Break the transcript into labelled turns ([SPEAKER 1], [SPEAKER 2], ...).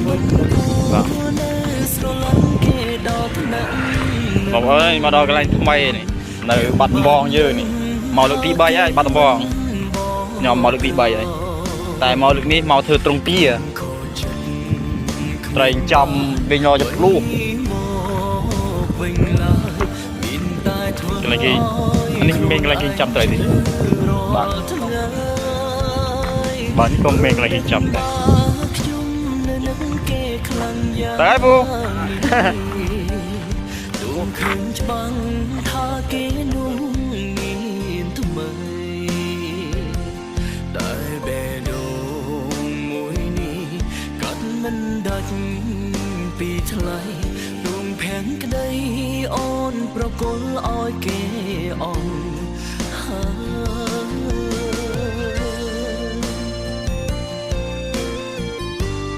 [SPEAKER 1] បាទបងប្អូនអើយមកដល់កន្លែងថ្មីនេះនៅបាត់ដំបងយើងនេះមកលើកទី3ហើយបាត់ដំបងខ្ញុំមកលើកទី3ហើយតែមកលើកនេះមកធ្វើត្រង់ទាត្រីចំវិញយកចាប់ភ្លោះកន្លែងគេអានេះមានកន្លែងគេចាំត្រីនេះបាទបាទនេះក៏មានកន្លែងគេចាំដែរតែពូ
[SPEAKER 2] ទូឃើញច្បាំងថាគេនោះមានថ្មីតែបេះដូងមួយនេះកាត់មិនដាច់ពីថ្លៃដួងភាំងក្តីអូនប្រគល់ឲ្យគេអងហើយ